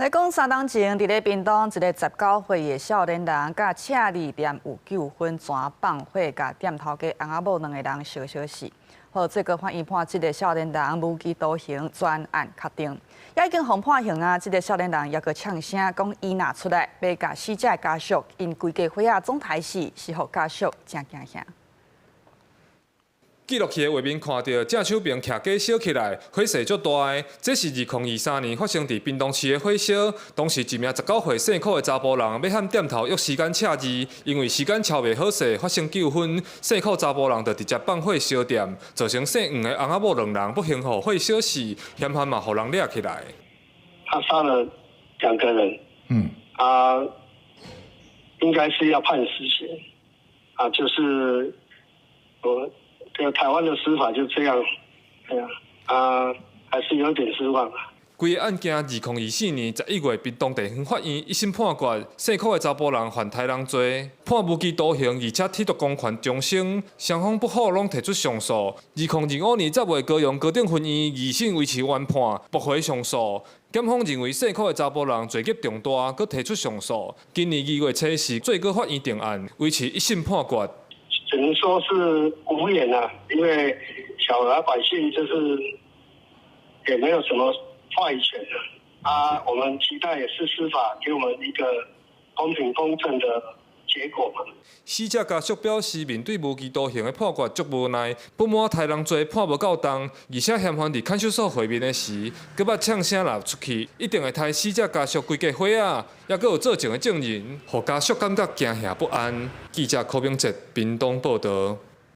來講三冬前，佇咧屏東一个19歲的少年人，佮赤字店有糾紛，旋放火，共店頭家翁仔某兩个人燒燒死。予最高法院判這个少年人無期徒刑，全案確定。也已經予判刑啊！這个少年人猶閣嗆聲講，伊若出來，欲共死者的家屬𪜶規家伙仔總刣死，是予家屬誠驚嚇。記錄器的畫面看著，正手爿徛家燒起來，火勢足大的。這是2023年發生佇屏東市的火燒。當時一名19歲姓柯的查埔人欲和店頭約時間車字，因為時間敲袂好勢，發生糾紛。姓柯查埔人就直接放火燒店，造成姓黃的翁仔某兩人不幸予火燒死，嫌犯嘛予人掠起來。他殺了兩個人，啊，應該是要判死刑，啊，就是我。這個台灣的司法就這樣，對啊，啊，還是有點失望啊。規个案件，2024年11月，屏東地方法院一審判決，姓柯的查埔人犯刣人罪，判無期徒刑，而且剝奪公權終生。雙方不服，攏提出上訴。2025年10月，高雄高等分院二審維持原判，駁回上訴。檢方認為姓柯的查埔人罪孽重大，閣提出上訴。今年2月初四，最高法院定案，維持一審判決。只能說是無言啊，因為小老百姓就是也沒有什麼話語權啊。我們期待也是司法給我們一個公平公正的結果嘛。死者家屬表示，面對無期徒刑的判決足無奈，不滿刣人罪判無夠重，而且嫌犯佇看守所會面的時，閣捌嗆聲若出去，一定會刣死者家屬規家伙仔，猶閣有做證的證人，予家屬感覺驚嚇不安。記者柯明哲屏東報導。